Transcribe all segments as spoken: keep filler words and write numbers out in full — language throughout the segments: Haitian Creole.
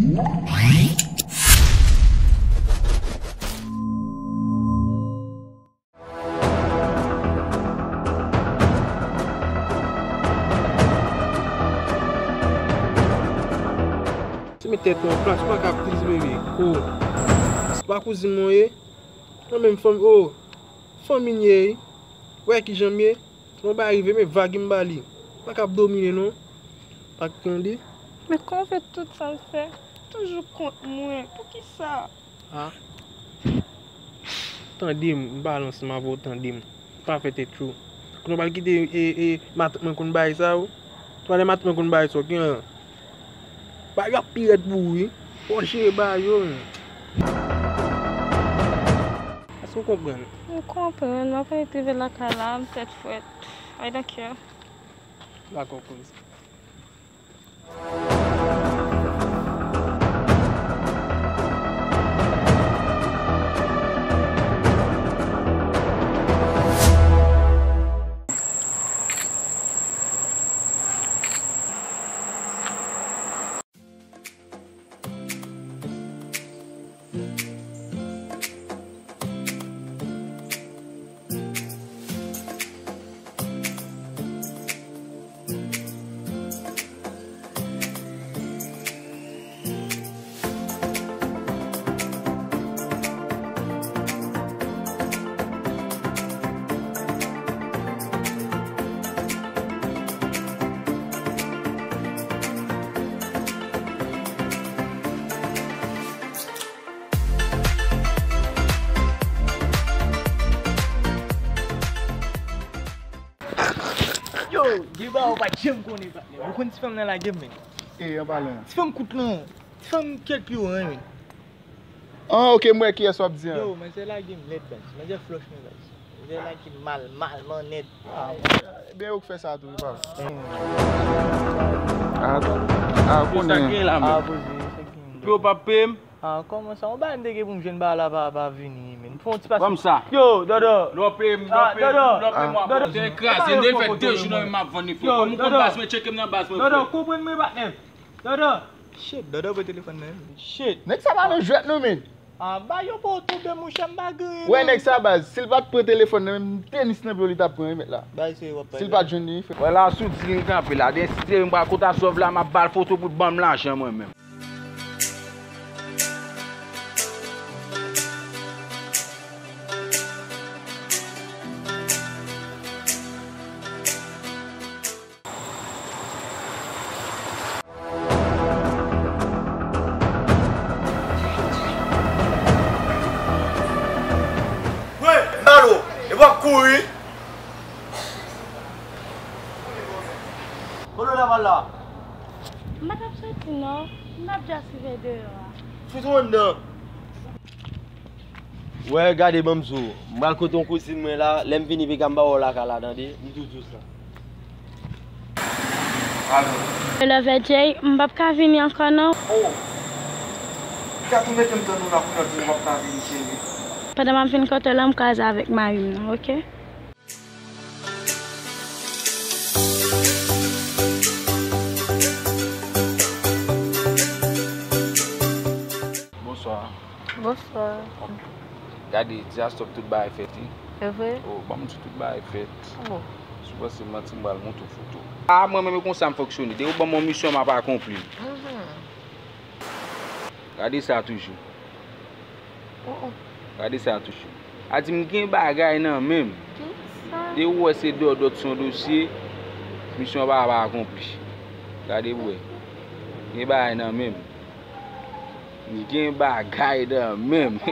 Se met tèt ou an plas, ou pa ka ap krize bebe. Ko. Se pa kouzin mwen ye. Mwen menm fanm, o, fanmi m ye, wi. Wè kijan m ye. Lè yon bagay rive, men vag m ba li. Pa ka ap domine non. Pa k tande. Men kòman w fè tout sa l fè toujou kont mwen? Poukisa? A. Tande m, m pale ansanm avè w, tande m. Pa fè tèt cho. Kounye a w pral kite, e, e, matant mwen konn bagay sa yo. Twa lè matant mwen konn bagay sa yo, gen an. Bagay yo ap pi rèd pou ou, wi. Fò w jere bagay yo, men. Èske w konprann? M konprann. M ap rive lakay la, m tèt frèt. I don't care. Dakò, kouz. Yo, gen bagay ou pa t janm konnen, patnè. Ou konn ti fanm nan lage m, men. E, an palan. Ti fanm kout lan. Ti fanm kèk pi wo an, men. An, ok, m wè kiyès w ap di an. Yo, manzè lage m nèt, baz. Manzè flòch mwen, baz. Manzè lage m mal, mal, man nèt. A, ben, yo k fè sa tou, wi, pa. A, a, konnen. Sa gen la, men. A, poze, sa gen. Pou yo pa peye m? A, kòman sa? Yon bagay m te gen pou m jwenn bagay la pa, pa vini, men. Fè yon ti pase. Kòmsa. Yo, Dòdò. Lè w peye m, lè w peye m, lè w peye m, mwen ap. Dòdò. Dèyè kraze, m te fè de jou nan men m ap vann li, frè. Kòman w konn baz mwen, tcheke m nan baz mwen, frè. Dòdò, konprann mwen, patnè. Dòdò. Shit, Dòdò pran telefòn nan, men. Shit. Nèg sa pa nan jwèt non, men. A, ba yo pa w tonbe, monchè, m pa gen anyen. Wè, nèg sa, baz, si l pa t pran telefòn nan, menm tenis nan pye w li t ap pran, wi, mèt la. Ba, se w ap pale. Si l pa t jwenn li, frè. Wè la, sou di l kanpe la. Dèyè si se m pral kot Aslòv la, m ap ba l foto pou l ban m lajan mwen menm. Wi, m ba l ou, e w ap kouri. Kote w t ap al la? M pa t ap soti non, m t ap just rive deyò a. Fout ou anndan. Wè, gade, ban m di w, m pral kote yon kouzin mwen la, lè m vini piga m ba w lakay la, tande? M tou di w sa. Alo. Love Jay, m p ap ka vini ankò non. Oh. Ka tou mete m tann ou la pou lòt jou, m p ap ka vini, cheri. Pandan m ap vin kote w la, m kwaze avèk mari m nan, oke? Bonswa. Bonswa. Gade, di Aslòv tout bagay fèt, wi. Se vre? Oh, ban m di tout bagay fèt. Oh. Si w panse m manti, m pral montre w foto. A, mwen menm, e konsa m fonksyone. Depi w ban m yon misyon, m ap akonpli l. Mhm. Gade sa toujou. Oh, oh. Gade sa toujou. A di m gen bagay nan men m. Kisa? Depi w wè se dòdòt se yon dosye, misyon pa, pa akonpli. Gade pou w wè. Gen bagay nan men m. M gen bagay nan men m.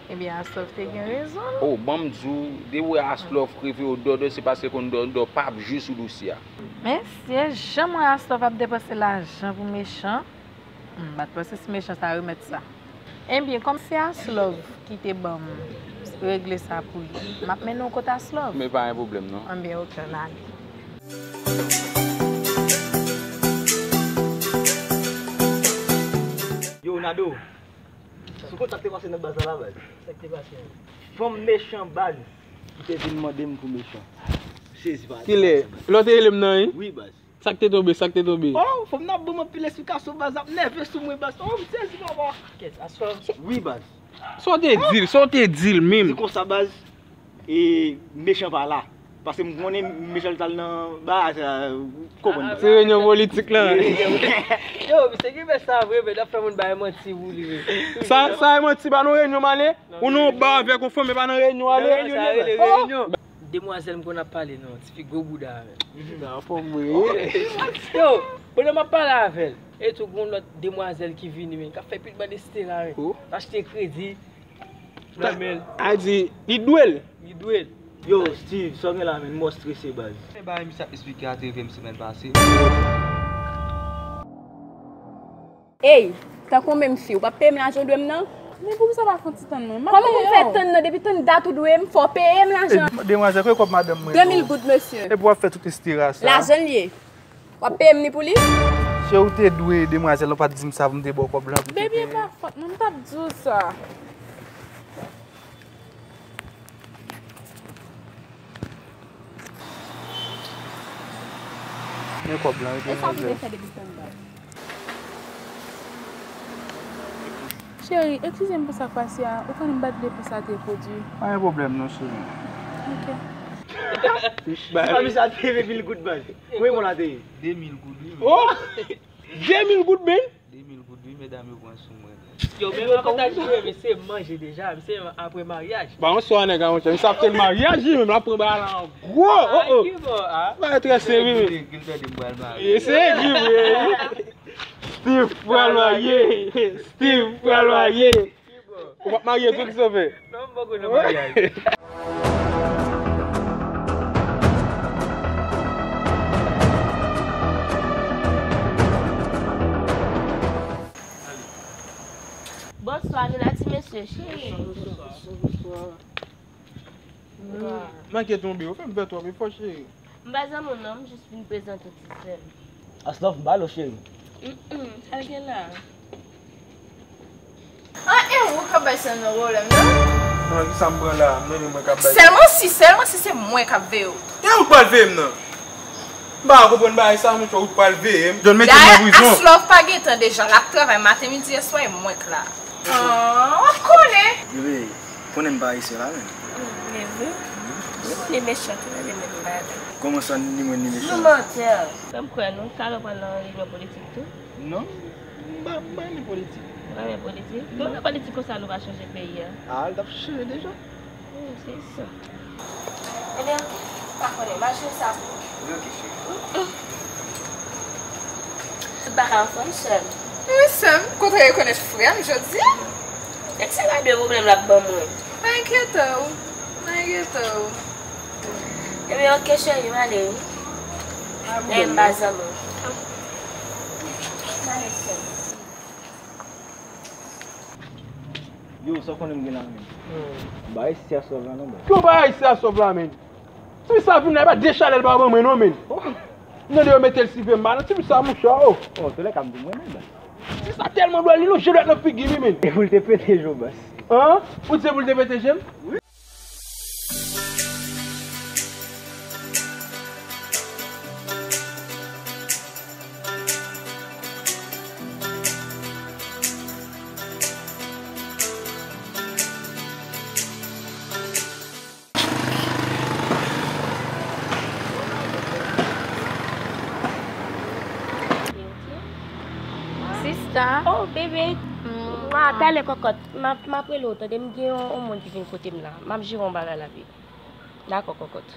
Ebyen, Aslòv te gen rezon l. Oh, ban m di w, depi w wè Aslòv reve w dòdò, se paske l konn dòdò p ap jwe sou dosye a. Men, si e jan m wè Aslòv ap depanse lajan pou mechan, m pa t panse si mechan sa remèt sa. Ebyen, kòm se Aslòv ki te ban m regle sa pou li, m ap mennen w kot Aslòv. Men pa gen pwoblèm, non. Anben, oke, n ale. Yo, Nado, sou konn sa k te pase nan baz la, la, baz? Sa k te pase? Fanm mechan, baz, ki te vin mande m pou mechan. Sezi pa. Kilè? Lè w te rele m nan, wi? Wi, baz. Sa k te tonbe, sa k te tonbe? Oh, fanm nan ap ban m anpil esplikasyon, baz, ap nève sou mwen, baz. Oh, m sezi, papa. Kèt, aswè. Wi, baz. Sa w te di l, sa w te di l menm? Di konsa, baz, e mechan pa la. Paske m konnen mechan l t al nan ba, sa, ou konprann. Se reyinyon politik la. Yo, misye ki fè sa vre, men n ap fè moun bay manti pou li, men. Sa, sa e manti, pa nan reyinyon m ale? Ou nan yon ba avèk yon fanm, e pa nan reyinyon ale? Sa rele reyinyon. Demwazèl m konn ap pale non, tifi gwo bouda a menm. Sa fò m ri. Yo, pandan m ap pale avè l, e tou gon lòt demwazèl ki vini menm, k ap fè pil bann estera menm. Achte kredi. Nan men l. A di, li dwe l. Li dwe l. Yo, Steve, sa w gen la menm, mò strese baz. Se bagay misye ap esplike a te rive m semèn pase. Ey, tankou menm fi, ou p ap peye m lajan w dwe m nan? Men poukisa w pa fè yon ti tann mwen? Kòman pou m fè tann nan? Depi tann dat ou dwe m, fò w peye m lajan. Demwazèl, kote kòb madanm mwen? De mil goud, mesye. Epi w ap fè tout estera sa. Lajan l ye. W ap peye m ni pou li? Se ou te dwe demwazèl, ou pa t di m sa pou m te ba w kòb lan pou te peye. Baby, e pa fòt mwen, m t ap di w sa. Men kòb lan, wi. E sa w te fè depi tann dat? Cheri, eskize m pou sa k pase a. Ou konnen m pa t vle pou sa te pwodui. Pa gen pwoblèm non, cheri. Ok. Fanmi sa te de mil goud, baz. Kòman la te ye? De mil goud, wi. Oh! De mil goud, men? De mil goud, wi, medam yo pran sou mwen. Yo, men avantaj li, men se manje deja, men se apre maryaj. Ba yon swa nèg a, monchè. Misye ap fè l maryaj, li menm, l ap pran bagay la an gwo. Oh, oh. Bagay trè serye, men. Gil tande m pral marye. Se di vre, wi. Steve pral marye. Steve pral marye. Ou p ap marye tou, Christopher? Non, m poko nan maryaj. Bonswa, nou la ti mesye, cheri. Bonswa, bonswa, bonswa. Manke tonbe, ou fè m pè twòp efò, cheri. M pa zanmi w non, m jis vin prezante w ti sè m. Aslòf, m ba l ou, cheri. Mm, mm, sa l gen la? An, e ou k ap bay sè m nan pwoblèm, non? An, kisa m pran la? M renmen mwen k ap bay. Sèlman si, sèlman si se mwen k ap veye w. E ou k pral veye m nan? M pa konprann bagay sa, monchè, ou k pral veye m. John mete m nan prizon. Dayè, Aslòf pa gen tan deja, l ap travay maten, midi, e swè, e mwen k la. An, w ap konnen. Bebe, konnen m pa ayisyen la menm. Men vre. Ou konnen mechan tou, men menm bagay. Kòman sa, ni mwen ni mechan? Nou mantè. Fè m kwè nou, talè w pral nan reyinyon politik tou? Non, m pa, m pa renmen politik. Ou pa renmen politik? Non. Donk nan politik konsa nou va chanje peyi a? A, l t ap chanje deja. Hmm, se sa. Ebyen, ok. Pa konnen, m al jwe sa pou ou. Wi, ok, cheri. Tout bagay anfòm, sè m? Wi, sè m. Kontan rekonèt frè m jodi a. Èske se pa de pwoblèm l ap ban mwen? Pa enkyete w. Pa enkyete w. Ebyen, ok, cheri, m ale wi. Dayè m pa zanmi w. M ale, sè m. Yo, sa w konnen m gen la menm? M pa resi a sòv la non, baz. Yo, m pa resi a sòv la, menm. Ti sa vin la, e pa de chalè l pa ban mwen non, menm. M tande yo mete l sou pye m, m pa nan ti sa, monchè, oh. Oh, tolèka m di mwen menm, baz. Ti sa tèlman dwòl, li lonje dwèt nan figi m, wi, menm. E pou l te pete je w, baz. An? Ou di se pou l te pete je m? Wi. Sista. Oh, bebe. Mwa, talè kòkòt. M ap, m ap rele w, tande, m gen yon, yon moun ki vin kote m la. M ap jere yon bagay la, pi. Dakò, kòkòt.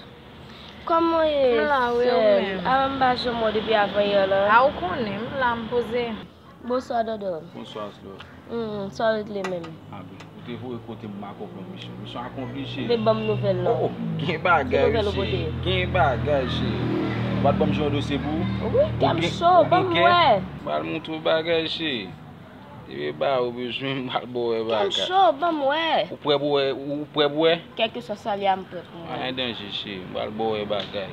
Kòman w ye, sè m? M la, wi, ou menm? A, m pa janm wè w depi avan yè la. A, ou konnen, m la, m poze. Bonswa, Dòdò. Bonswa, Aslòf. Hmm, sa w regle menm? A, bon, ou te voye kote m, m a konprann misyon. Misyon akonpli, cheri. Te ban m nouvèl, non. Oh, oh, gen bagay, cheri. Gen bagay, cheri. Ou pa t ban m jan yon dosye pou ou? Wi, kè m cho, ban m wè. M pral montre w bagay, cheri. Depi ba ou bezwen, m pral ba w wè bagay. Kè m cho, ban m wè. Ou prè pou wè, ou prè pou wè? Kèlkeswa sa l ye a, m prè pou m wè. Pa gen danje, cheri, m pral ba w wè bagay.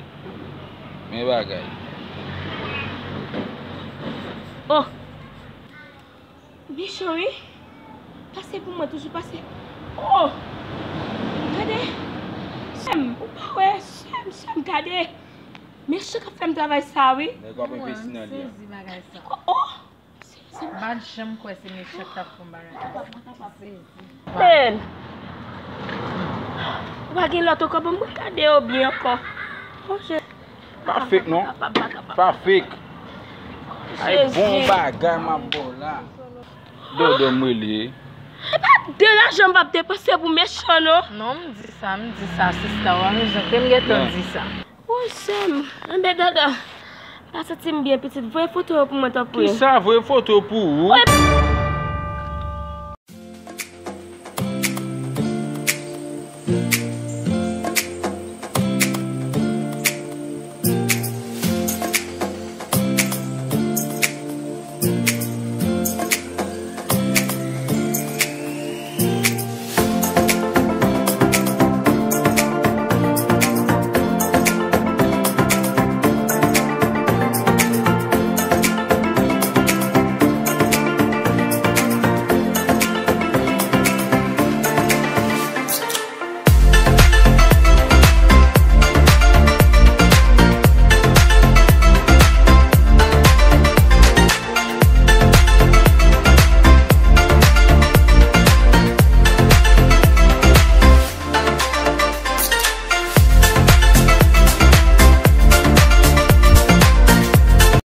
Men bagay. Oh! Mechan, wi. Pase pou mwen, toujou pase. Oh! Gade! Sè m, ou pa wè, sè m, sè m, gade! Mesye k ap fè m travay sa, wi. Nèg w ap envesti nan li a. Sezi bagay sa. Oh! M pa t janm kwè se mesye k t ap fè yon bagay konsa. Sezi. Men! Ou pa gen lòt ankò, ban mwen gade yo byen ankò. Oh, je... Pa fake non. Pa fake. Ay bon bagay m ap ba w la. Dòdò m rele. E pa de lajan m p ap depanse pou mechan non. Non, m di sa, m di sa, sista, w amizan, ke m gentan di sa. Woy, sè m, anben Dòdò, m pa santi m byen, pitit. Voye foto yo pou mwen, tanpri. Kisa voye foto pou ou? Woy,